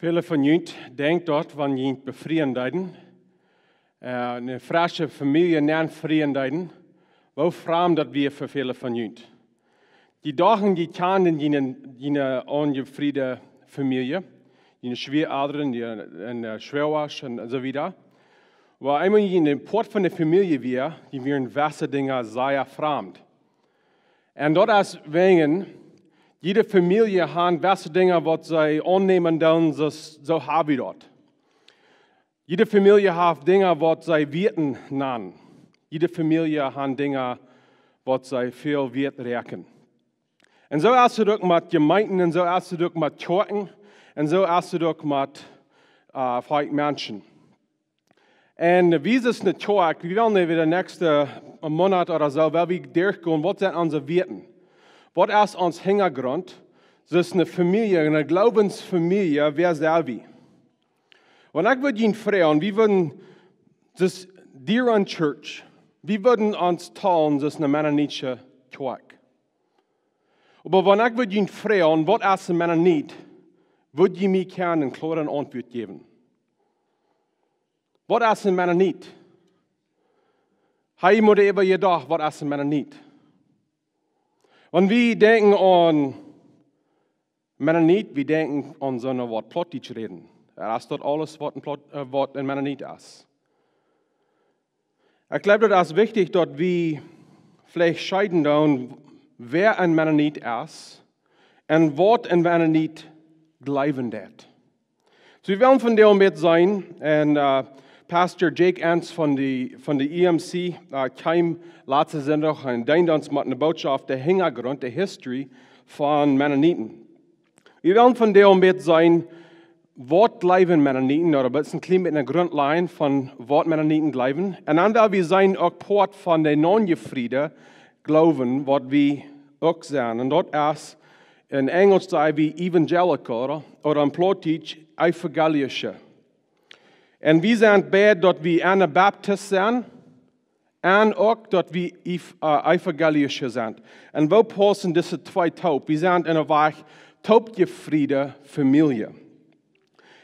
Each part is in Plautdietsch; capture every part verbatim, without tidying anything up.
Väle von junt denkjen daut, wan jie befrieen deeden, äh, eene fresche Famielje nenn frieen deeden, woo framd daut wia fa väle von junt. Jie dochten, jie kjanden june, june aunjefriede Famielje, june Schwieaelren, june, un, äh, Schwoasch un soo wieda. Oba eemol jie enn Poat von de Famielje wieren, jie wieren jewesse Dinja sea framd. Un daut es wäajen, jiede Famielje haft jewesse Dinja waut see aunnämen doonen, soo, soo hab wie daut. Jiede Famielje haft Dinja waut see Wieet nanen. Jiede Famielje haft Dinja waut see väl Wieet räakjnen. Un soo es et uk met Jemeenten, un soo es et uk met Kjoakjen, un soo es et uk met, äh, Volkj Menschen. Un wie es eene Kjoakj, wie wellen nu wada de näakjste Moonat ooda soo, wua wie derchgonen, waut sent onse Wieet? Waut es ons Hinjagrunt? Daut es eene Famielje, eene Gloowensfamielje, wäa sent wie? Wan ekj wudd junt froagen, wie wudden, daut is Deer Run Church, wie wudden ons talen, daut es eene mennonitische Kjoakj. Oba wan ekj wudd junt froagen, waut es een Mennonit, wudd jie mie kjennen eene kloare Auntwuat jäwen? Waut es een Mennonit? Hab jie mol doaräwa jedocht, waut es een Mennonit? Wan wie denkjen aun Mennonit, wie denkjen aun soone waut Plautdietsch räden. Daut es daut aules waut een Plaut-, äh, waut een Mennonit es. Ekj jleew, daut es wichtich, daut wie veleicht scheiden doonen, wäa een Mennonit es un waut een Mennonit jleewen deit. Soo, wie wellen vondoag met sennen, un, äh, Pastor Jake Enns von de, von de E M C, äh, kjeem latsten Sindach un deend ons met eene Bootschoft, de Hinjagrunt, de History von Mennoniten. Wie wellen vondoag met sennen, waut jleewen Mennoniten, ooda een kjlien bät eene Grundlage von waut Mennoniten jleewen. Un dan well wie sennen uk Poat von de aunjefriede Gloowen, waut wie uk sent. Un daut es, enn Enjelsch saj wie evangelical, ooda enn Plautdietsch evangelische. Un wie sent beid daut wie Anabaptist sent, un uk daut wie ev-, äh, evangelische sent. Un woo paussen dise twee toop? Wie sent enn eene Wajch toopjefriede Famielje.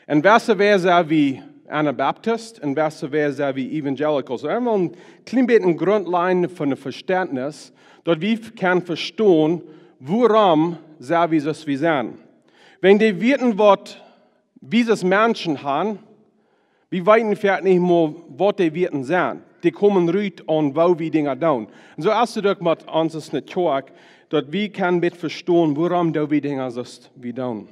Un woo sent wie Anabaptist un woo sent wie Evangelicals? Soo, eemol een kjlien bät Grundlage von daut Vestentnis, daut wie kjennen vestonen, wuarom sent wie soo aus wie sent. Wan dee weeten, waut wie aus Menschen haben, wie weeten veleicht nich mol, waut dee Wieet sent. Dee komen rut aun, woo wie Dinja doonen. Un soo es et uk met ons aus eene Kjoakj, daut wie kjennen bät vestonen, wuarom doo wie Dinja soo aus wie doonen.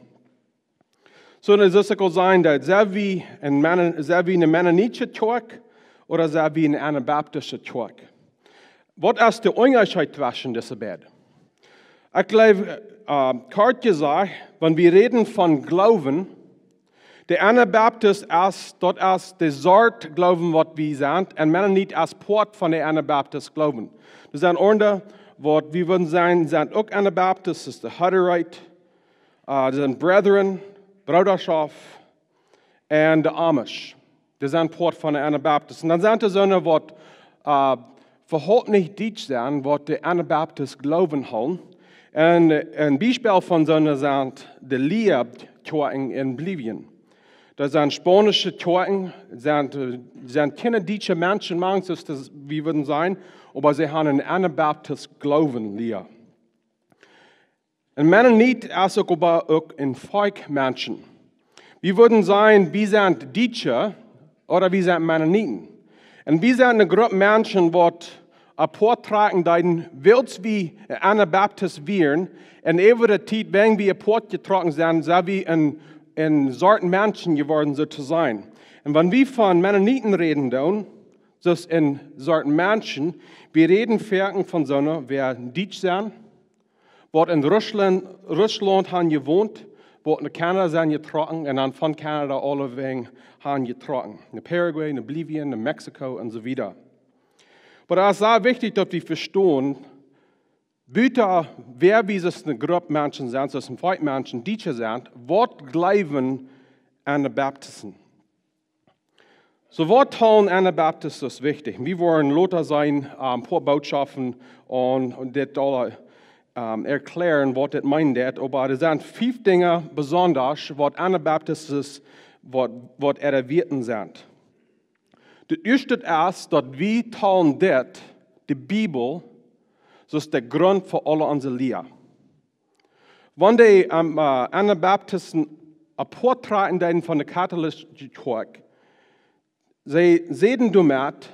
Soo, daut es uk aul sennen, daut sent wie een Menno-, sent wie eene mennonitische Kjoakj ooda sent wie eene anabaptische Kjoakj? Waut es de Unjascheet tweschen dise beid? Ekj jleew, äh, kort jesajcht, wan wie räden von Gloowen, de Anabaptist es, daut es de Sort Gloowen waut wie sent, un Mennonit es Poat von de Anabaptist Gloowen. Doa sent aundre, waut wie wudden sajen, sent uk Anabaptist, daut es de Hutterite, äh, doa sent Brethren, Broodschoft, un de Amish. Dee sent Poat von de Anabaptist. Un dan sent doa soone waut, äh, äwahaupt nich Dietsch sent, waut de Anabaptist Gloowen haben. Un, äh, een Biespel von soone sent de Liabkjoakjen enn Bolivien. Daut sent spaunische Kjoakjen, sent, äh, sent kjeene dietsche Menschen mank, soo aus wie wudden sajen, oba see haben een Anabaptist Gloowen, Lia. Een Mennonit es uk, oba uk een Volkj Menschen. Wie wudden sajen, wie sent Dietsche ooda wie sent Mennoniten. Un wie sent eene Grupp Menschen, waut apoat trakjen deeden, wiels wie Anabaptist wieren, un äwa de Tiet, wan wie apoat jetrocken sent, sent wie een, een Sort Menschen jeworden, soo to sajen. Un wan wie von Mennoniten räden doonen, soo aus een Sort Menschen, wie räden foaken von soone, waut Dietsch sent, waut enn Russlaunt, Russlaunt haben jewont, waut no Kanada sent jetrocken un dan von Kanada aulewäajen haben jetrocken. No Paraguay, no Bolivien, no Mexiko un soo wieda. Oba daut es sea wichtich, daut wie vestonen, buta wäa wie soo aus eene Grupp Menschen sent, soo aus een Volkj Menschen, Dietsche sent, waut jleewen Anabaptisten. Soo, waut talen Anabaptisten wichtich? Wie woaren lota seenen, ähm, een poa Bootschoften aun, aun dit aula. ähm, erklären, waut dit meenen deit, oba doa sent fief Dinja besonda, waut Anabaptisten, waut, waut äare Wieet sent. Daut ieeschte es, daut wie talen dit, de Bibel, soo aus de Grunt fa aule onse Lia. Wan de, ähm, äh, Anabaptisten apoat trakjen deeden von de katholische Kjoakj, see säden doamet,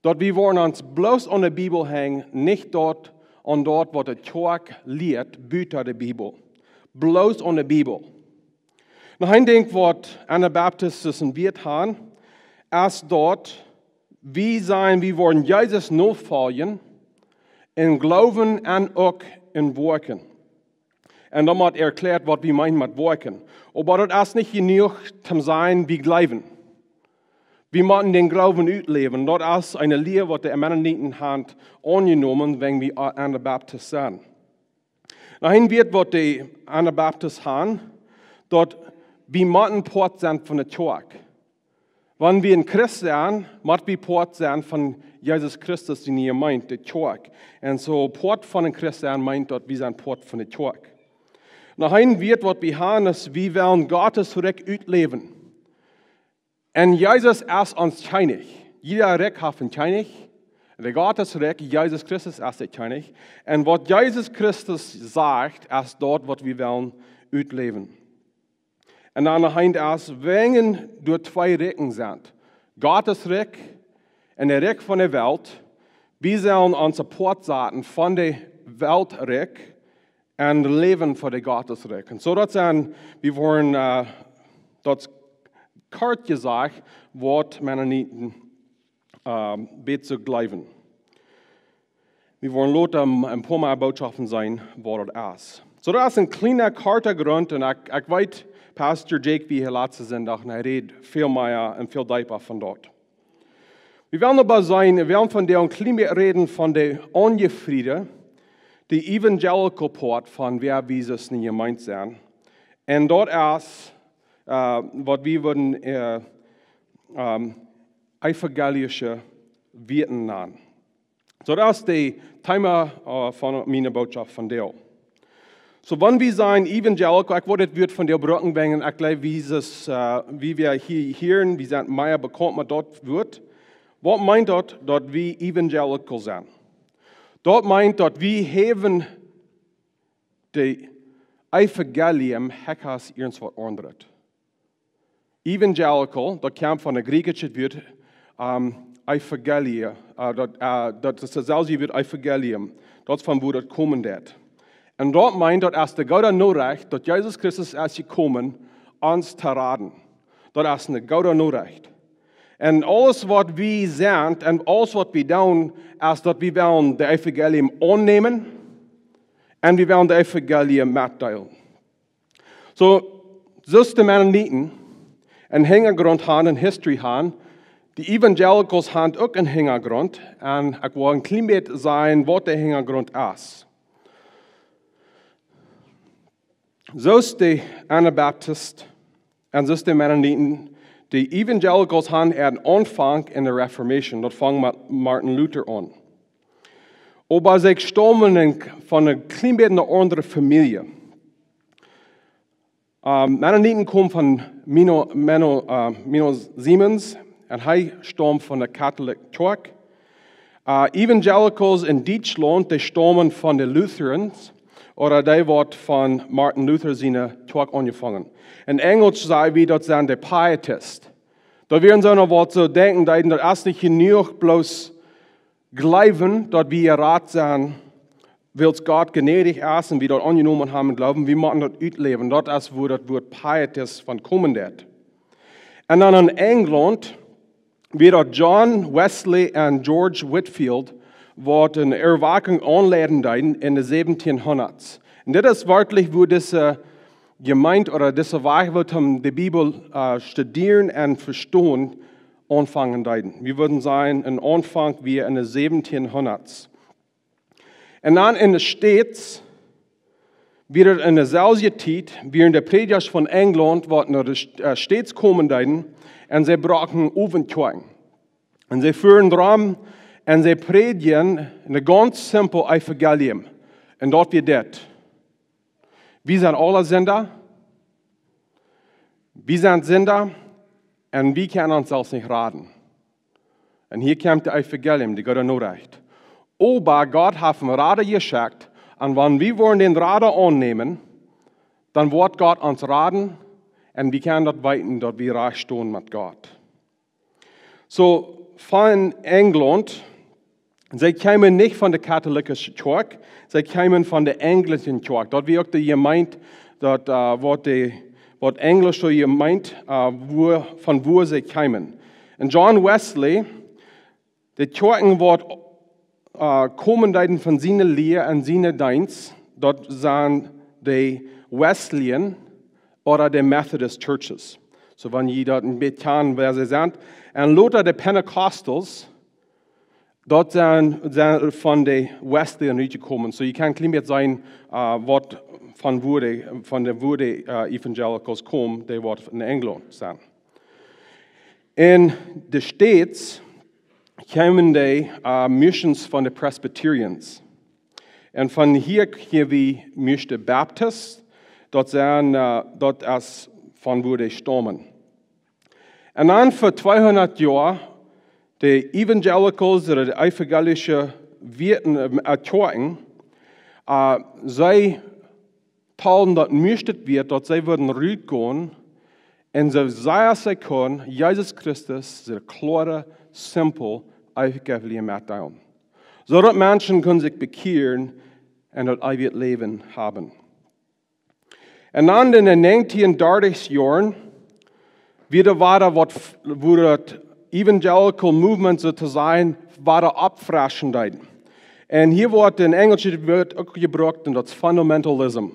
daut wie woaren ons bloos aun de Bibel henjen, nich daut, aun daut, waut de Kjoakj lieet, buta de Bibel. Bloos aun de Bibel. Noch een Dinkj, waut Anabaptisten Wieet han, es daut wie sajen, wie woaren Jesus nofoljen, em Gloowen un uk em Woakjen. Un dan woat erklärt, waut wie meenen met Woakjen. Oba daut es nich jenuach, om to sajen, wie jleewen. Wie motten dän Gloowen utläwen. Daut es eene Lia, waut de Mennoniten han aunjenomen, wan wie Anabaptisten sent. Noch een Wieet, waut de Anabaptisten han, daut wie motten Poat sennen von de Kjoakj. Wan wie een Christ sent, mott wie Poat sennen von Jesus Christus, siene Jemeent, de Kjoakj. Un soo Poat von een Christ sennen meent, daut wie sent Poat von de Kjoakj. Noch een Wieet, waut wie han, es, wie wellen Gottes Rikj utläwen. Un Jesus es ons Kjennich. Jieda Rikj haft een Kjennich. De Gottes Rikj, Jesus Christus es de Kjennich. Un waut Jesus Christus sajcht, es daut, waut wie wellen utläwen. Un dan noch een es, wan doa twee Rikjen sent, Gottes Rikj un de Rikj von de Welt, wie sellen ons apoat saten von de Weltrikj un läwen fa de Gottes Rikj. Un soo daut sent, wie woaren, äh, daut kort jesajcht, waut Mennoniten, ähm, bät to jleewen. Wie woaren lota een poa mea Bootschoften seenen, waut daut es. Soo, daut es een kjliena, korta Grunt, un ekj, ekj weet, Pastor Jake wia hia latsten Sindach, un hee räd väl mea un väl deepa von daut. Wie wellen oba seenen, wie wellen vondoag een kjlien bät räden von de Onjefriede, de evangelical Poat von wäa wie sent, nich jemeent sent. Un daut es, äh, waut wie wudden, äh, ähm, evangelische Wieet nanen. Soo, daut es daut Thema, äh, von miene Bootschoft vondoag. Soo, wan wie sajen evangelical, ekj wull dit Wuat vondoag brucken, wäajen ekj jleew, wie es, äh, wie wie hia hieren, wie sent mea bekaunt met daut Wuat. Waut meent daut, daut wie evangelical sent? Daut meent, daut wie häwen daut Evangelium hia aus irjentwaut aundret. Evangelical, daut kjemt von daut griechische Wuat, ähm, Evangelie, äh, daut, äh, daut es daut selwje Wuat Evangelium. Daut es von wua daut komen deit. Un daut meent, daut es de goode Norecht, daut Jesus Christus es jekomen, ons to raden. Daut es eene goode Norecht. Un aules, waut wie sent un aules, waut wie doonen, es daut wie wellen daut Evangelium aunnämen un wie wellen daut Evangelium metdeelen. Soo, soo aus de Mennoniten een Hinjagrunt han, eene History han, de Evangelicals han uk een Hinjagrunt, un ekj wull een kjlien bät sajen, waut de Hinjagrunt es. Soo aus de Anabaptisten un soo aus de Mennoniten, de Evangelicals han äaren Aunfank en de Reformation, daut funk met Martin Luther aun. Oba see staumen en, von eene kjlien bät eene aundre Famielje. Ähm, Mennoniten komen von Menno, Menno, äh, Menno Simons, un hee staumt von de Katholische Kjoakj. Äh, Evangelicals en Dietschlaunt, dee staumen von de Lutherans, ooda dee, waut von Martin Luther siene Kjoakj aunjefongen. En Enjlisch saj wie, daut sent de Pietisten. Daut wieren soone, waut soo denkjen, daut, daut es nich jenuach bloos jleewen, daut wie jerat sent, wiels Gott jnädich es un wie daut aunjenomen haben em Gloowen, wie motten daut utläwen. Daut es, wua daut Wuat Pietismus von komen deit. Un dan en Enjlaunt, wia daut John Wesley un George Whitefield, waut eene Erwakjunk aunleiden deeden en de säwentieen hundat. Un dit es werkjlich, wua dise Jemeent ooda dise Wajch, waut om de Bibel, äh, studieren un vestonen, aunfangen deeden. Wie wudden sajen, een Aunfank wia en de säwentieen hundat. Un dan en de States, wia daut en deselwje Tiet, wieren de Prädjasch von Enjlaunt, waut no de St-, äh, States komen deeden, un see brochten Owentskjoakjen. Un see fuaren rom un see prädjen een gaunz simpel Evangelium. Un daut wia dit: Wie sent aule Sinda. Wie sent Sinda. Un wie kjennen ons selfst nich raden. Un hia kjemt daut Evangelium, de goode Norecht. Oba Gott haft een Rada jeschekjt, un wan wie woaren dän Rada aunnämen, dan woat Gott ons raden, un wie kjennen daut weeten, daut wie rajcht stonen met Gott. Soo, von Enjlaunt, see kjeemen nich von de katholikische Kjoakj, see kjeemen von de enjlische Kjoakj. Daut wia uk de Jemeent, daut, äh, waut de, waut enjlische Jemeent, äh, wua, von wua see kjeemen. Un John Wesley, de Kjoakjen waut, äh, komen deeden von siene Lia un siene Deenst, daut sent de Wesleyan ooda de Methodist Churches. Soo, wan jie daut een bät kjanen, wäa see sent. Un lota de Pentecostals, daut sent, sent von de Wesleyan rutjekomen. Soo, jie kjennen een kjlien bät seenen, äh, waut von wua de, von de wua de, äh, Evangelicals komen, dee waut en Enjlaunt sent. En de States kjeemen de, äh, Missions von de Presbyterians. Un von hia kjrie wie mieeschte Baptists, daut sent, äh, daut es von wua dee stomen. Un dan fa tweehundat Joa, de Evangelicals ooda de evangelische Wieeten, äh, Kjoakjen, äh, see talen daut mieeschte wia, daut see wudden rutgonen un soo sea aus see kunnen Jesus Christus, sien kloaret, simpelt Evangelium metdeelen. Soo daut Menschen kunnen sikj bekjieren un daut eewje Läwen haben. Un dan en de negentien-dartich Joaren wia doa wada waut, wua daut Evangelical Movement, soo to sajen, wada oppfreschen deed. Un hia woat een enjlischet Wuat uk jebrukt, un daut es Fundamentalism.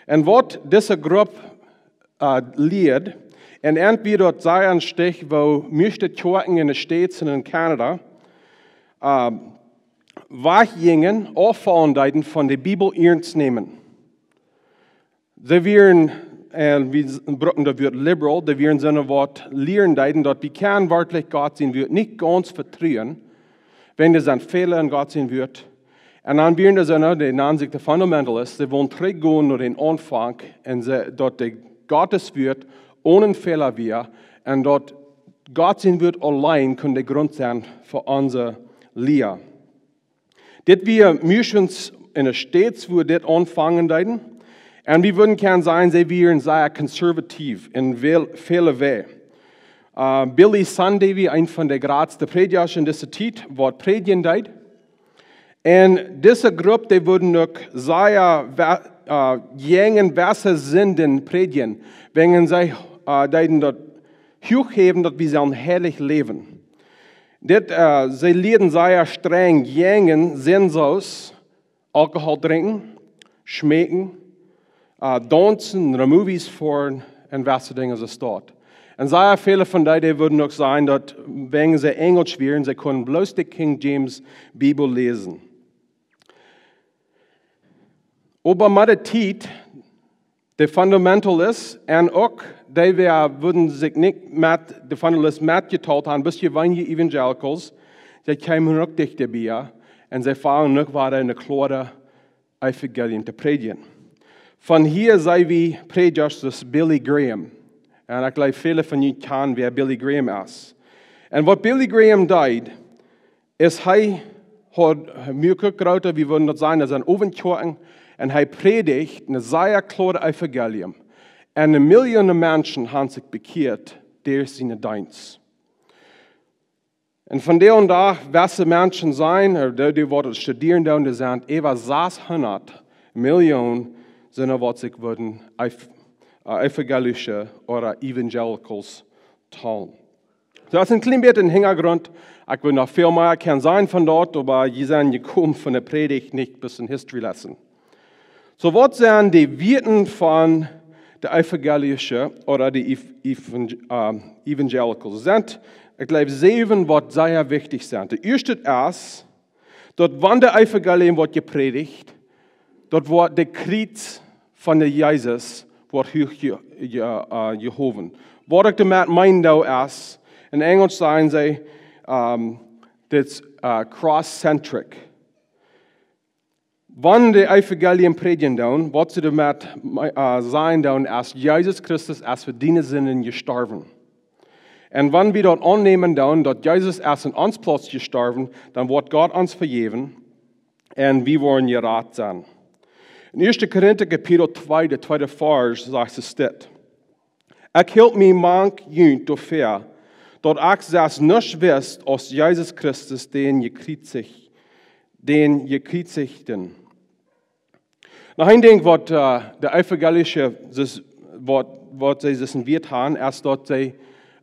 Un waut dise Grupp, äh, lieed, un entwäda daut see een Stich, wua mieeschte Kjoakjen en de States un en Canada, äh, wajchjinjen, auffaulen deeden von de Bibel iernst nämen. See wieren, äh, wie s-, brucken daut Wuat liberal, see wieren soone waut lieren deeden, daut wie kjennen werkjlich Gott sien Wuat nich gaunz vetruen, wan doa sent Fäla en Gott sien Wuat. Un dan wieren doa soone, dee nanen sikj de Fundamentalists, see wullen trigjgonen no dän Aunfank un see, daut de Gott sien Wuat one Fäla wia un daut Gott sien Wuat auleen kunn de Grunt sennen fa onse Lia. Dit wia Missions en de States, wua dit aunfangen deeden. Un wie wudden kjennen sajen, see wieren sea konservativ en väl, väle Wäaj. Äh, Billy Sunday wia een von de jratste Prädjasch en dise Tiet, waut prädjen deed. Un dise Grupp, dee wudden uk sea wa-, äh, jäajen jewesse Sinden prädjen, wäajen see, äh, deeden daut huach häwen, daut wie sellen heilich läwen. Dit, äh, see lieeden sea strenj jäajen Sind, soo aus Alkohol drinkjen, schmeekjen, äh, daunzen, no movies foaren un jewesse Dinja soo aus daut. Un sea väle von dee, dee wudden uk sajen, daut wäajen see Enjelsch wieren, see kunnen bloos de King James Bibel läsen. Oba met de Tiet, de Fundamentalists un uk dee, wäa wudden sikj nich met de Fundamentalists metjetalt haben, bloos jeweenelje Evangelicals, see kjeemen uk dichta bie un see fungen uk wada een kloaret Evangelium to prädjen. Von hia see wie Prädjasch aus Billy Graham. Un ekj jleew, väle von junt kjanen, wäa Billy Graham es. Un waut Billy Graham deed, es, hee haud, hee muak uk groota, wie wudden daut sajen, aus een Owentjoakjen, un hee prädicht een sea kloaret Evangelium. Un Millionen Menschen haben sikj bekjieet derch sienen Deenst. Un vondoag dän Dach, waut de Menschen sent, ooda dee, dee waut studieren doonen, doa sent äwa sashundat Millionen sent, waut sikj wudden ev-, äh, evangelische ooda Evangelicals talen. Soo, daut es een kjlien bät een Hinjagrunt. Ekj wudd noch väl mea kjennen sajen von daut, oba jie sent jekomen von de Prädicht, nich bloos een History Lesson. Soo, waut sent de Wieeten von de evangelische ooda de Ev-, Evang-, ähm, Evangelicals? Sent, ekj jleew, säwen, waut sea wichtich sent. De ieeschte es, daut wan daut Evangelium woat jeprädicht, daut woat daut Kjriez von de Jesus woat huach je-, je-, äh, jehowen. Waut ekj doamet meen, doa es, en Enjelsch sajen see, ähm, dit, äh, cross-centric. Wan de Evangelium prädjen doonen, waut see doamet äh, sajen doonen, es Jesus Christus es fa diene Sinden jestorwen. Un wan wie daut aunnämen doonen, daut Jesus es en ons Plauz jestorwen, dan woat Gott ons vejäwen un wie woaren jerat sennen. In 1. Korinta Kapitel 2, de tweede Varsch, sajcht es dit: Ekj hilt mie mank junt doafäa, daut ekj selfst nuscht wist aus Jesus Christus, dän jekjriezicht, dän jekjriezichten. Noch een Dinkj waut äh, de evangelische, waut, waut see disen Wieet haben, es daut see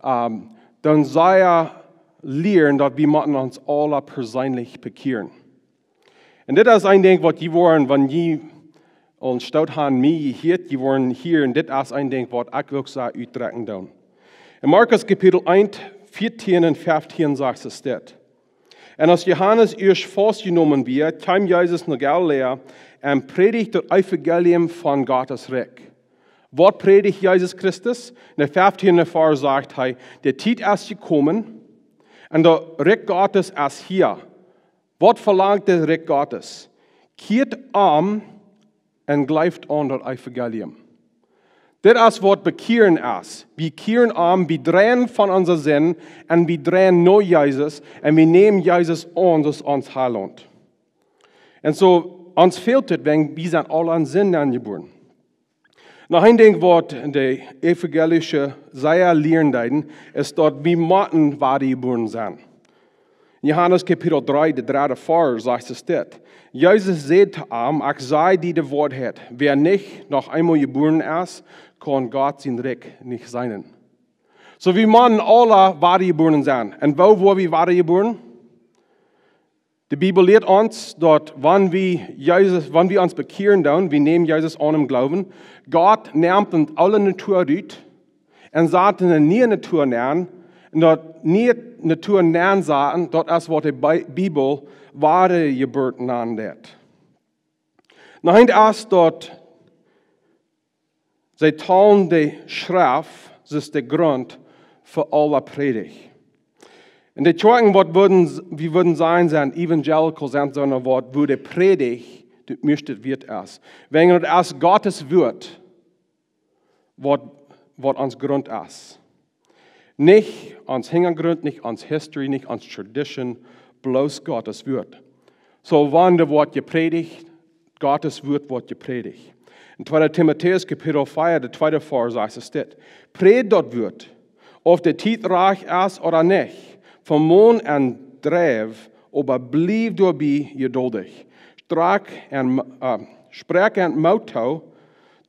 ähm, dan sea lieren, daut wie motten ons aula perseenlich bekjieren. Un dit es een Dinkj waut jie woaren, wan jie ons stoot haben, mie jehieet, jie woaren hieren, dit es een Dinkj waut ekj uk soo utdrekjen doonen. In Markus Kapitel 1, 14 un 15 sajcht es dit: Un aus Johanes ieescht faustjenomen wia, kjeem Jesus no Galiläa un prädicht daut Evangelium von Gottes Rikj. Waut prädicht Jesus Christus? In de 15. Varsch sajcht hee: De Tiet es jekomen un daut Rikj Gottes es hia. Waut velangt daut Rikj Gottes? Kjieet om un jleeft aun daut Evangelium. Dit es waut bekjieren es. Wie kjieren om, wie dreien von onse Sinden un wie dreien no Jesus un wie nämen Jesus aun aus ons Heilaunt. Un soo, ons fält et, wan wie sent aula en Sind aunjebuaren. Noch een Dinkj waut de evangelische sea lieren deeden, es daut wie motten wadajebuaren sennen. In Johanes Kapitel 3, de dredde Varsch, sajcht es dit: Jesus säd to am: Ekj saj die de Woarheit, wäa nich noch eemol jebuaren es, kaun Gott sien Rikj nich seenen. Soo, wie motten aula wadajebuaren sennen. Un woo woa wie wadajebuaren? De Bibel lieet ons daut wan wie Jesus, wan wie ons bekjieren doonen, wie nämen Jesus aun em Gloowen, Gott nemt de aule Natua rut un sat ne niee Natua aun, un daut niee Natua aunsaten, daut es waut de Bi- Bibel Wadajeburt nant. Noch een es daut see talen de Schreft aus de Grunt fa aule Prädicht. Un de Kjoakjen waut wudden, wie wudden sajen, sent evangelical, sent soone waut, wua de Prädicht daut mieeschte wieet es. Wäajen daut es Gottes Wuat waut, waut ons Grunt es. Nich ons Hinjagrunt, nich ons history, nich ons tradition, bloos Gottes Wuat. Soo wan doa woat jeprädicht, Gottes Wuat woat jeprädicht. In 2. Timotäus Kapitel 4, de tweede Varsch, sajcht es dit: Prädj daut Wuat, auf de Tiet rajcht es ooda nich, vemon un dreiw, oba bliew doabie jeduldich. Strak un äh, spräakj an Moot too,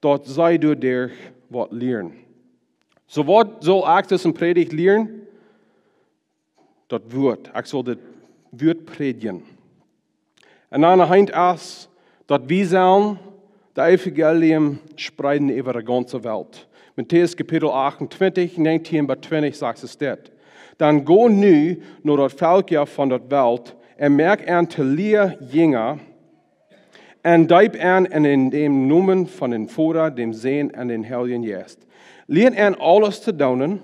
daut see doaderch waut lieren. Soo waut saul ekj aus een Prädja lieren? Daut Wuat. Ekj saul daut Wuat prädjen. Un dan heet et, daut wie sellen daut Evangelium spreeden äwa de gaunze Welt. Matäus Kapitel 28, 19 bat 20 sajcht es dit: Dan go nu no daut Velkj von daut Welt un moakt an to miene Jinja un deept an en dän Nomen von dän Voda, dän Sän un dän Heiljen Jeist. Lieet an aules to doonen,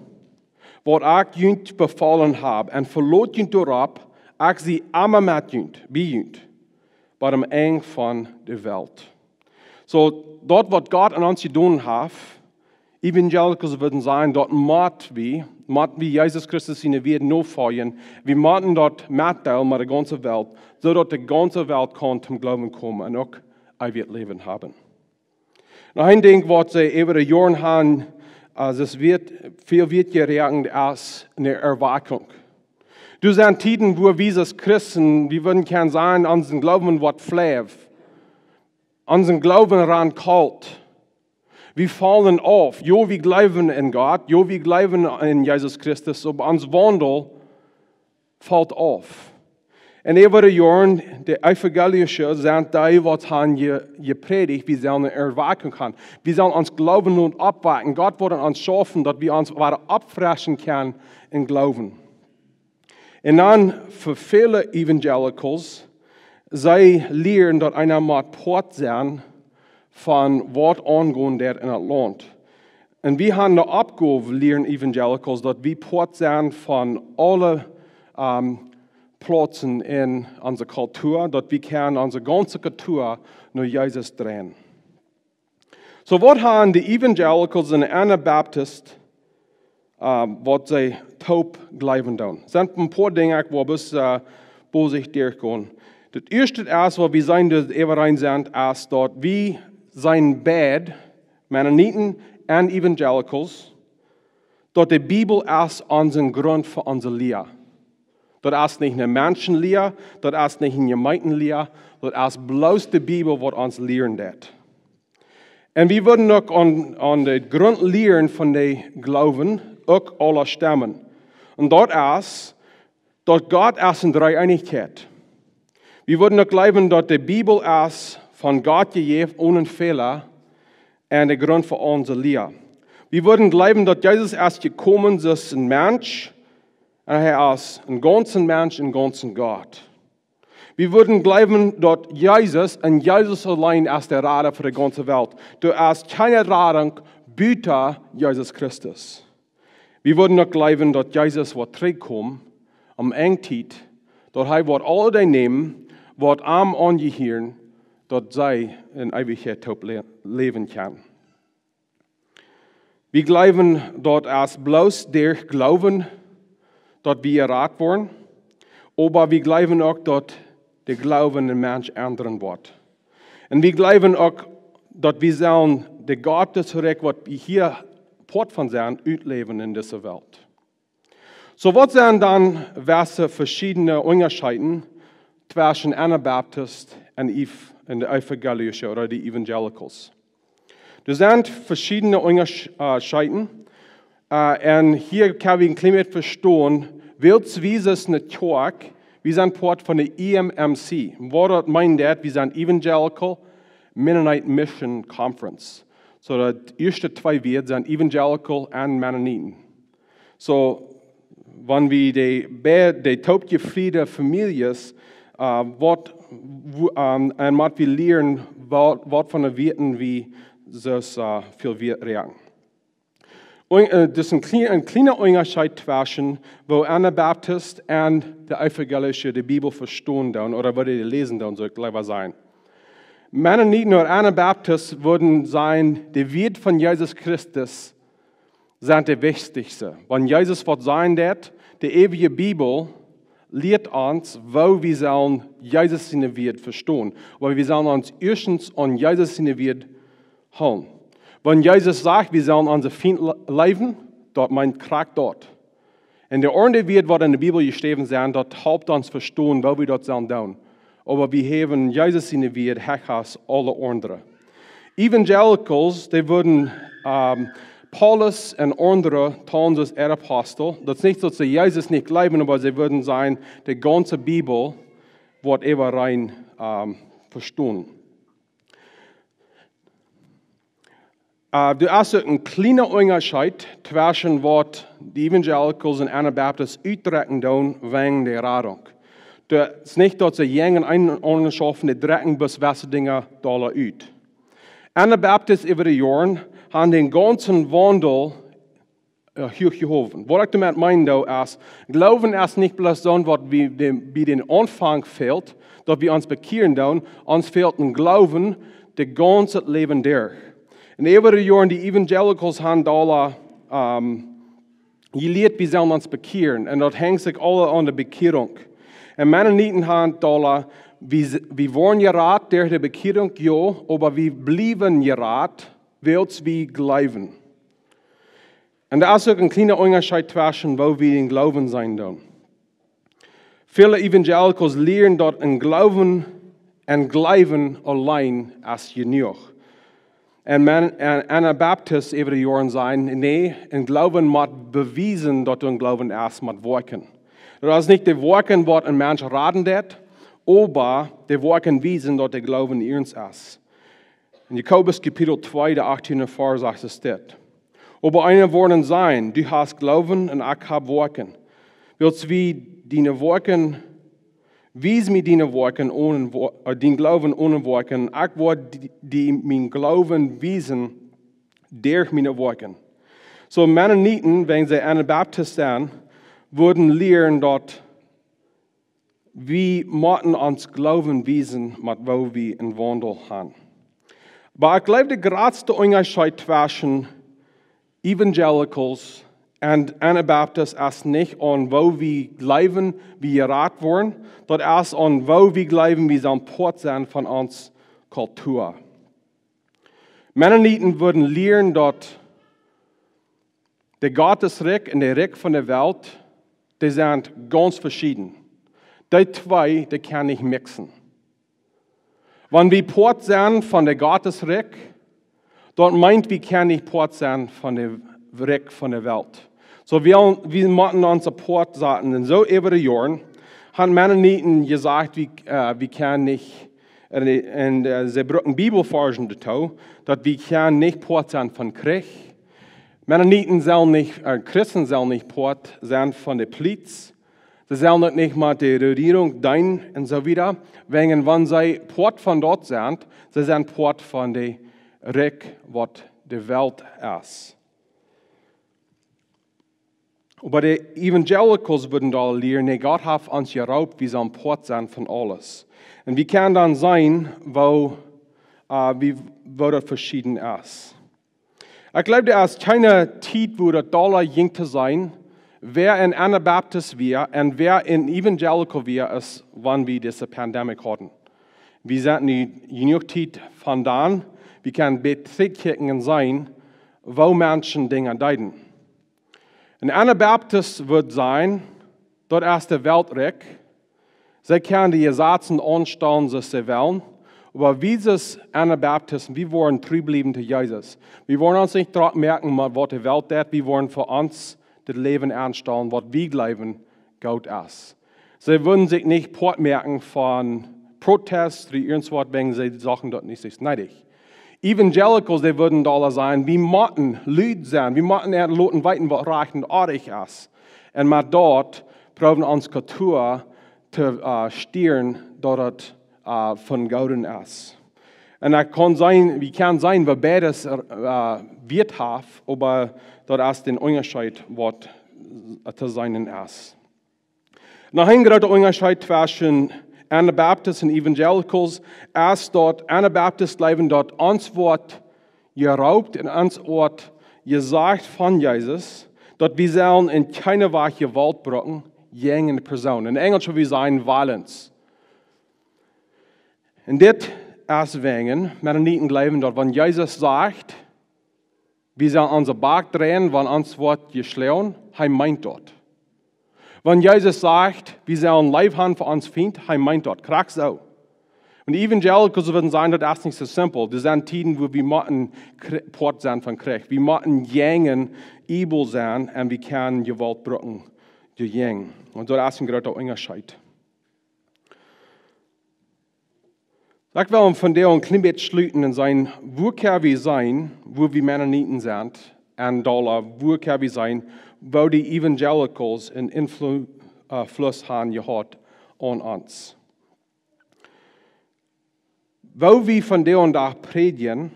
waut ekj junt befolen hab, un veloot junt doaropp, ekj sie emma met junt, bie junt, bat aum Enj von de Welt. Soo, daut waut Gott aun ons jedonen haft, Evangelicals wudden sajen, daut mott wie, mott wie Jesus Christus siene Wieed nofoljen. Wie motten daut metdeelen met de gaunze Welt, soo daut de gaunze Welt kaun toom Gloowen komen un uk eewjet Läwen haben. Noch een Dinkj waut see äwa de Joaren haben, äh, es wieet, väl wieet jeräakjent es eene Erweckung. Doa sent Tieden, wua wie aus Christen, wie wudden kjennen sajen, onsen Gloowen woat fleich, onsen Gloowen rant kolt. Wie faulen auf. Jo, wie jleewen en Gott. Jo, wie jleewen en Jesus Christus. Oba ons Waundel felt auf. Un äwa de Joaren, de Evangelische sent dee, waut haben je, jeprädicht, wie sellen eene Erweckung haben. Wie sellen ons Gloowen nu oppwakjen. Gott woat aun ons schaufen, daut wie ons wada oppfreschen kjennen em Gloowen. Un dan fa väle Evangelicals, see lieren, daut eena mott Poat sennen von waut aungonen deit en daut Launt. Un wie haben de Oppgow, lieren Evangelicals, daut wie Poat sennen von aule, ähm, plautzen en onse Kultua, daut wie kjennen onse gaunze Kultua no Jesus dreien. Soo, waut haben de Evangelicals un de Anabaptist, äh, waut see toop jleewen doonen? Sent een poa Dinja, ekj well bloos, äh, bloos derchgonen. Daut ieeschte es, waut wie seenen, daut äwarein sent, es daut wie sent beid, Mennoniten un Evangelicals, daut de Bibel es onsen Grunt fa onse Lia. Daut es nich eene Menschenlia, daut es nich eene Gemeentenlia, daut es bloos de Bibel, waut ons lieren deit. Un wie wudden uk aun, aun de Grundlieren von de Gloowen uk aula stemmen. Un daut es, daut Gott es en Dreeeenichkjeit. Wie wudden uk jleewen, daut de Bibel es von Gott jejäft, onen Fäla, un de Grunt fa onse Lia. Wie wudden jleewen, daut Jesus es jekomen aus een Mensch, un hee es een gaunzen Mensch, een gaunzen Gott. Wie wudden jleewen, daut Jesus un Jesus auleen es de Rada fa de gaunze Welt. Doa es kjeene Radunk buta Jesus Christus. Wie wudden uk jleewen, daut Jesus woat trigjkomen, om eene Tiet, daut hee woat aule dee nämen, waut am aunjehieren, daut see en Eewichkjeit toop le-, läwen kjennen. Wie jleewen, daut es bloos derch Gloowen, daut wie jerat woaren, oba wie jleewen uk, daut de Gloowen een Mensch endren woat. Un wie jleewen uk, daut wie sellen de Gottesrikj, waut wie hia Poat von sent, utläwen en dise Welt. Soo, waut sent dan waut veschiedne Unjascheeden tweschen Anabaptist un Ev-, un de Evangelische ooda de Evangelicals? Doa sent veschiedne Unjascheeden. Äh, un hia kjenn wie een kjlien bät vestonen, wiels wie sent ne Kjoakj, wie sent Poat von de E M M C. Waut daut meent, daut wie sent Evangelical Mennonite Mission Conference. Soo, daut ieeschte twee Wieed sent Evangelical un Mennoniten. Soo, wan wie de, bie de toopjefriede Famieljes, äh, waut, wo, ähm, un waut wie lieren, waut, waut von de Wieed wie soo, äh, väl Wieed räakjnen. Un, äh, daut es een kjlie-, een kjliena Unjascheet tweschen, woo Anabaptist un de Evangelische de Bibel vestonen doonen, ooda woo dee läsen doonen, saul ekj leewa sajen. Mennoniten ooda Anabaptist wudden sajen, de Wieed von Jesus Christus sent de wichtichste. Wan Jesus waut sajen deit, de eewje Bibel lieet ons, woo wie sellen Jesus siene Wieed vestonen. Oba wie sellen ons ieeschtens aun Jesus siene Wieed hoolen. Wan Jesus sajcht, wie sellen onse Fiend le-, leewen, daut meent krakjt daut. Un de aundre Wieed, waut en de Bibel jeschräwen sent, daut halpt ons vestonen, woo wie daut sellen doonen. Oba wie haben Jesus siene Wieed hecha aus aule aundre. Evangelicals, dee wudden, ähm, Paulus un aundre talen aus äare Apostel. Daut es nich, daut see Jesus nich jleewen, oba see wudden sajen, de gaunze Bibel woat äwarein, ähm, vestonen. Äh, doa es uk een kjliena Unjascheet tweschen waut de Evangelicals un Anabaptist utdrekjen doonen wäajen de Radunk. Daut es nich, daut see jäajen eenen aundren schaufen, dee drekjen bloos wesse Dinja dolla ut. Anabaptist äwa de Joaren haben dän gaunzen Waundel, äh, huach jehowen. Waut ekj doamet meenen doo, es, Gloowen es nich bloos soont, waut wie de, bie dän Aunfank fält, daut wie ons bekjieren doonen, ons fält een Gloowen daut gaunze Läwen derch. Un äwa de Joaren, de Evangelicals haben dolla, ähm, jelieet, wie sellen ons bekjieren. Un daut henjt sikj aula aun de Bekjierunk. Un Mennoniten haben dolla, wie s-, wie woaren jerat derch de Bekjierunk, jo, oba wie bliewen jerat, wiels wie jleewen. Un doa es uk een kjliena Unjascheet tweschen, woo wie em Gloowen sent dan. Väle Evangelicals lieren, daut een Gloowen un Jleewen auleen es jenuach. Un Menn-, un, un Anabaptist äwa de Joaren sajen, nä, een Gloowen mott bewiesen, daut een Gloowen es, mott woakjen. Daut es nich de Woakjen, waut een Mensch raden deit, oba de Woakjen wiesen, daut de Gloowen iernst es. En Jakobus Kapitel twee, de achttiende Varsch sajcht et dit. Oba eena woat sajen: Du hast Gloowen un ekj hab Woakjen. Wiels wie diene Woakjen, wies mie diene Woakjen onen Wo-, äh, dien Gloowen onen Woakjen, ekj woa die, die mien Gloowen wiesen derch miene Woakjen. Soo Mennoniten, wan see Anabaptist sent, wudden lieren, daut wie motten ons Gloowen wiesen met woo wie een Waundel haben. Oba ekj jleew, de jratste Unjascheet tweschen Evangelicals un Anabaptist es nich aun woo wie jleewen wie jerat woaren, daut es aun woo wie jleewen wie sellen Poat sennen von ons Kultua. Mennoniten wudden lieren daut de Gottesrikj un de Rikj von de Welt, dee sent gaunz veschieden. Dee twee, dee kjennen nich mixen. Wan wie Poat sent von de Gottesrikj, daut meent, wie kjennen nich Poat sennen von de Rikj von de Welt. Soo, wie, wie motten ons Poat saten. Un soo äwa de Joaren haben Mennoniten jesajcht, wie, äh, wie kjennen nich, un, un, äh, see brucken Bibelvarzen doatoo, daut wie kjennen nich Poat sennen von Kjrich. Mennoniten sellen nich, äh, Christen sellen nich Poat sennen von de Poliz. See sellen uk nich met de Rejierunk deenen un soo wieda. Wäajen wan see Poat von daut sent, see sent Poat von de Rikj waut de Welt es. Oba de Evangelicals wudden doa lieren, nä, Gott haft ons jeroopt, wie sellen Poat sennen von aules. Un wie kjennen dan seenen, woo, äh, wie, woo daut veschieden es. Ekj jleew, doa es kjeene Tiet, wua daut dolla jinkj to seenen, wäa een Anabaptist wia un wäa een Evangelical wia, aus wan wie dise Pandemie hauden. Wie sent nu jenuach Tiet von dan, wie kjennen bät trigjkjikjen un seenen, woo Menschen Dinja deeden. Een Anabaptist wudd sajen, daut es de Weltrikj. See kjennen de Jesazen aunstalen, soo aus see wellen. Oba wie aus Anabaptisten, wie woaren tru bliewen to Jesus. Wie woaren ons nich drock moaken met waut de Welt deit. Wie woaren fa ons daut Läwen aunstalen, waut wie jleewen goot es. See wudden sikj nich Poat moaken von Protest, ooda irjentwaut, wäajen see sagen daut nich es needich. Evangelicals, dee wudden dolla sajen, wie motten Lied sennen, wie motten an loten weeten waut rajcht un oadich es. Un met daut proowen ons Kultua to, äh, stieren, daut et, äh, von Gooden es. Un daut kaun sennen, wie kjennen seenen, woo beides, äh, Wieet haft, oba daut es dän Unjascheet, waut, äh, to seenen es. Noch een groota Unjascheet tweschen Anabaptist un Evangelicals es, daut Anabaptist jleewen, daut ons woat jeroopt un ons woat jesajcht von Jesus, daut wie sellen en kjeene Wajch Jewault brucken jäajen eene Persoon. En Enjelsch wudd wie sajen violence. Un dit es wäajen Mennoniten jleewen, daut wan Jesus sajcht, wie sellen onse Back dreien, wan ons woat jeschlonen, hee meent daut. Wan Jesus sajcht, wie sellen leef haben fa ons Fient, hee meent daut. Krakjt soo. Un de Evangelicals wudden sajen, daut es nich soo simpel. Doa sent Tieden, wua wie motten Kjri-, Poat sennen von Kjrich. Wie motten jäajen evil sennen un wie kjennen Jewault brucken doajäajen. Un daut es een groota Unjascheet. Ekj well vondoag een kjlien bät schluten un sajen, woo kjenn wie seenen, woo wie Mennoniten sent, un dolla, woo kjenn wie seenen, woo de Evangelicals een Influ-, äh, Fluss haben jehaut aun ons. Woo wie vondoag dän Dach prädjen,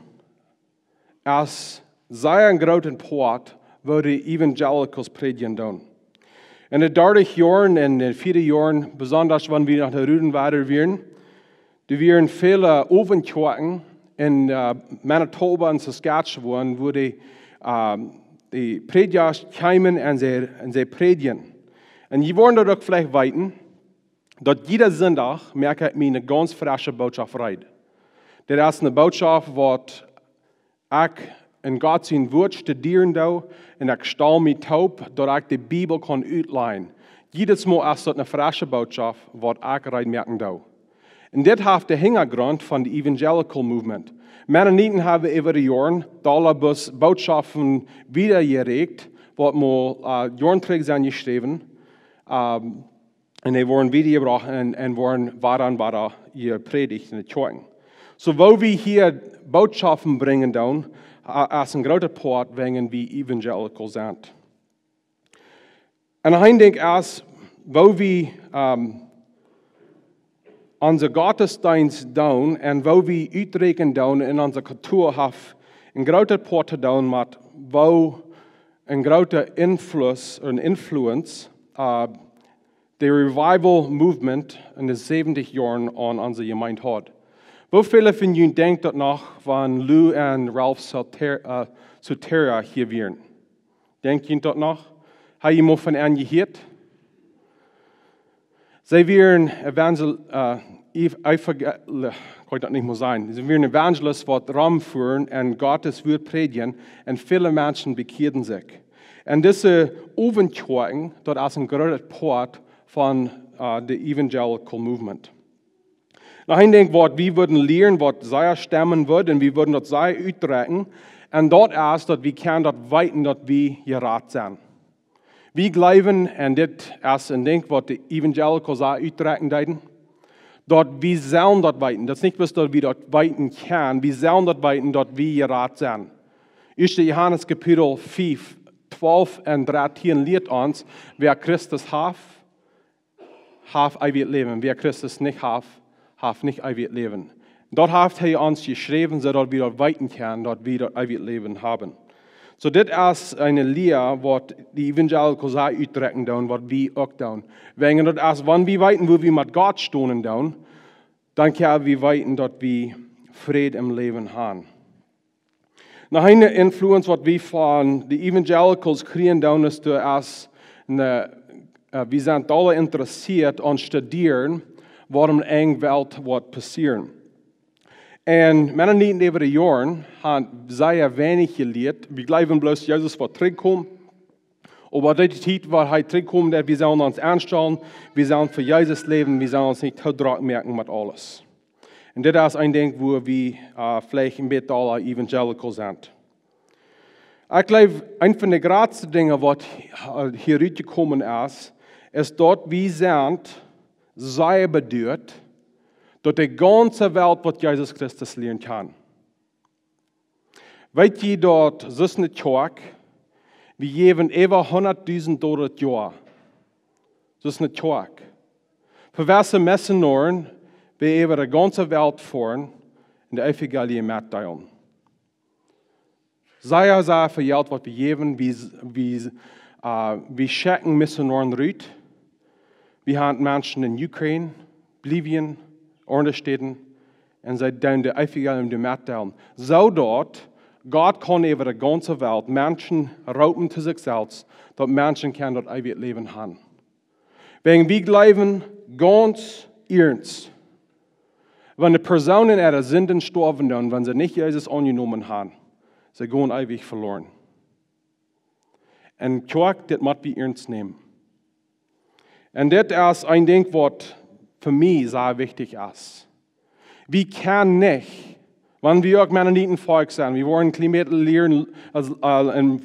es sea een grooten Poat, woo de Evangelicals prädjen doonen. En de dartich Joaren, en de vieetich Joaren, besonda wan wie noch en de Rhode Valley wieren, doa wieren väle Owentjoakjen en, äh, Manitoba un Saskatchewan, wua de, äh, de Prädjasch kjeemen un see, un see prädjen. Un jie woaren daut uk veleicht weeten, daut jieda Sindach moak ekj mie eene gaunz fresche Bootschoft reed. Dit es eene Bootschoft, waut ekj en Gott sien Wort studieren doo, un ekj stal mie toop, daut ekj de Bibel kaun utlajen. Jiedet Mol es daut eene fresche Bootschoft, waut ekj reed moaken doo. Un dit haft dän Hinjagrunt von de Evangelical Movement. Mennoniten haben äwa de Joaren dolla bloos Bootschoften wiedajeräakjt, waut mol, äh, Joaren trigj sent jeschräwen. Ähm, Un dee woaren wiedajebrajcht un, un woaren wada un wada jeprädicht en de Kjoakjen. Soo, woo wie hia Bootschoften brinjen doonen, äh, es een groota Poat, wäajen wie evangelical sent. Un ekj denkj, aus woo wie, ähm, onse Gottesdeenst doonen un woo wie utdrekjen doonen en onse Kultua haft een groota Poat to doonen met woo een groota Influss, een Influence, äh, de Revival Movement en de säwentich Joaren aun onse Jemeent haud. Woo väle von junt denkjen daut noch, wan Lou un Ralph Soter-, äh, Soteria hia wieren? Denkjt junt daut noch? Hab jie mol von an jehieet? See wieren Evangel-, äh, Ev-, Evangel-, ekj kaun daut nich mol sajen. See wieren Evangelisten, waut romfuaren un Gott sien Wuat prädjen, un väle Menschen bekjeaden sikj. Un dise Owentjoakjen, daut es een grootet Poat von, äh, de Evangelical Movement. Noch een Dinkj, waut wie wudden lieren, waut sea stemmen wudd, un wie wudden daut sea utdrekjen, un daut es, daut wie kjennen daut weeten, daut wie jerat sent. Wie jleewen, un dit es een Dinkj, waut de Evangelicals sea utdrekjen deeden, daut wie sellen daut weeten. Daut es nich bloos, daut wie daut weeten kjennen, wie sellen daut weeten, daut wie jerat sent. Ieeschte Johanes Kapitel fiew, twalf un dartieen lieet ons, wäa Christus haft, haft eewjet Läwen. Wäa Christus nich haft, haft nich eewjet Läwen. Daut haft hee ons jeschräwen, soo daut wie daut weeten kjennen, daut wie daut eewjet Läwen haben. Soo, dit es eene Lia, waut de Evangelicals sea utdrekjen doonen, waut wie uk doonen. Wäajen daut es, wan wie weeten, woo wie met Gott stonen doonen, dan kjenn wie weeten, daut wie Fräd em Läwen haben. Noch eene Influence, waut wie von de Evangelicals kjrieen doonen, es, daut es eene, äh, wie sent aule interessieet aun studieren, waut en de Welt woat passieren. Un Mennoniten äwa de Joaren haben sea weinich jelieet. Wie jleewen bloos, Jesus woat trigjkomen. Oba dise Tiet, wua hee trigjkomen woat, wie sellen ons aunstalen, wie sellen fa Jesus läwen, wie sellen ons nich too drock moaken met aules. Un dit es een Dinkj, wua wie, äh, veleicht een bät aul evangelical sent. Ekj jleew, eent von de jratste Dinja, waut, äh, hia rutjekomen es, es daut wie sent sea beduat, daut de gaunze Welt woat Jesus Christus lieren kjennen. Weet jie daut, soo aus eene Kjoakj, wie jäwen äwa hundatdusent Dolla daut Joa. Soo aus eene Kjoakj. Fa waut fa Missionoaren, wie äwa de gaunze Welt foaren un de Evangelium metdeelen. Sea, sea väl Jelt, waut wie jäwen, wie, wie, äh, wie schekjen Missionoaren rut. Wie haben Menschen en Ukraine, Bolivien, aundre Städen, un see doonen de Evangelium doa metdeelen. Soo daut Gott kaun äwa de gaunze Welt Menschen roopen to sikj selfst, daut Menschen kjennen daut eewje Läwen haben. Wäajen wie jleewen gaunz iernst, wan de Persoon en äare Sinden stoawen doonen, wan see nich Jesus aunjenomen haben, see gonen eewich veloren. Un Kjoakj, dit mott wie iernst nämen. Un dit es een Dinkj, waut fa mie sea wichtich es. Wie kjennen nich, wan wie uk Mennoniten Volkj sent, wie woaren Klimate lieren, äh, äh, un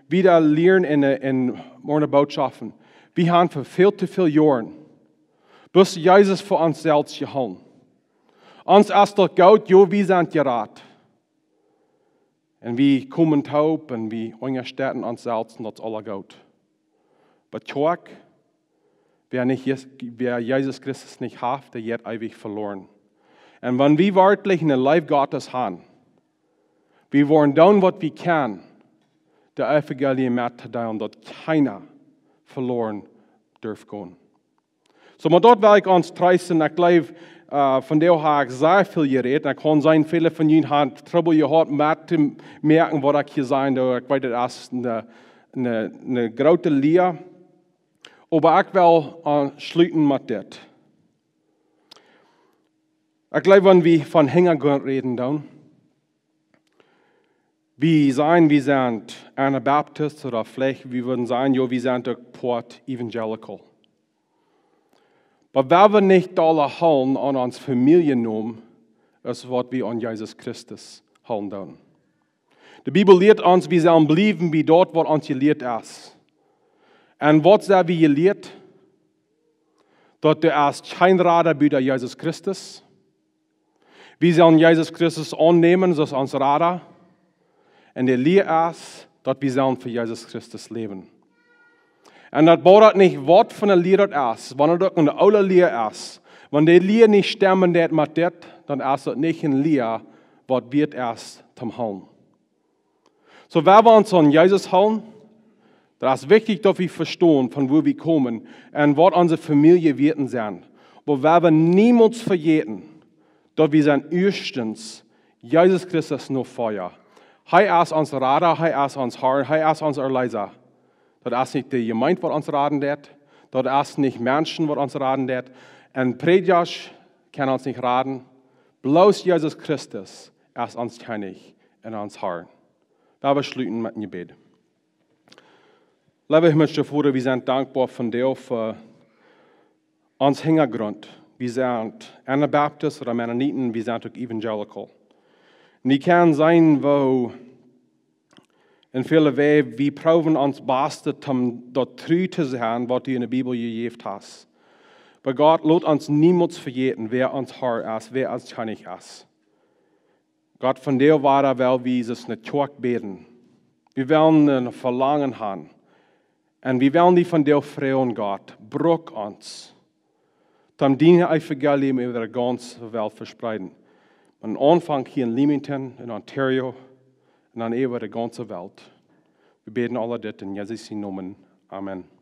wieda lieren en, äh, en morjen Bootschoften. Wie haben fa väl to väl Joaren bloos Jesus fa ons selfst jehoolen. Ons es daut goot, jo, wie sent jerat. Un wie komen toop un wie unjastetten ons selfst un daut es aula goot. Oba Kjoakj, wäa nich Jes-, wäa Jesus Christus nich haft, dee jeit eewich veloren. Un wan wie werkjlich eene Leew Gottes haben, wie woaren doonen, waut wie kjennen, daut Evangelium mettodeelen, daut kjeena veloren darf gonen. Soo, oba daut well ekj ons treesten. Ekj jleew, äh, vondoag hab ekj sea väl jerät. Un ekj kaun seenen, väle von junt haben Trubbel jehaut met to moaken, waut ekj hia saj. Ekj weet, daut es eene, eene, eene groote Lia. Oba ekj well, äh, schluten met dit. Ekj jleew, wan wie von Hinjagrunt räden doonen, wie sajen, wie sent Anabaptist ooda veleicht, wie wudden sajen, jo, wie sent uk Poat evangelical. Oba wan wie nich dolla hoolen aun ons Famieljennomen, es waut wie aun Jesus Christus hoolen doonen. De Bibel lieet ons, wie sellen bliewen bie daut, waut ons jelieet es. Un waut sent wie jelieet? Daut doa es kjeen Rada buta Jesus Christus. Wie sellen Jesus Christus aunnämen aus ons Rada. Un de Lia es, daut wie sellen fa Jesus Christus läwen. Un daut bediet nich, waut fa eene Lia daut es, wan daut uk eene oole Lia es. Wan dee Lia nich stemmen deit met dit, dan es daut nich eene Lia, waut wieet es toom hoolen. Soo, wan wie ons aun Jesus hoolen, Daut es wichtich, daut wie vestonen, von wua wie komen un waut onse Famieljewoaren sent. Oba wie woaren niemols vejäten, daut wie sent ieeschtens Jesus Christus Nofolja. Hee es ons Rada, hee es ons Herr, hee es ons Erleesa. Daut es nich de Jemeent, waut ons raden deit. Daut es nich Menschen, waut ons raden deit. Un Prädjasch kjennen ons nich raden. Bloos Jesus Christus es ons Kjennich un ons Herr. Lot ons schluten met een Jebäd. Leewa himlischa Voda, wie sent dankboa vondoag fa ons Hinjagrunt. Wie sent Anabaptist ooda Mennoniten, wie sent uk evangelical. Un wie kjennen seenen, woo en väle Wäaj wie proowen ons Bastet, om daut tru to sennen, waut du en de Bibel jejäft hast. Oba Gott, lot ons niemols vejäten, wäa ons Herr es, wäa ons Kjennich es. Gott, vondoag wada well wie Jesus ne Kjoakj bäden. Wie wellen een Velangen han. Un wie wellen die vondoag froagen, Gott, bruck ons, om dien Evangelium äwa de gaunze Welt vespreiden. Aum Aunfank hia en Leamington, en Ontario, un dan äwa de gaunze Welt. Wie bäden aul dit en Jesus sien Nomen. Amen.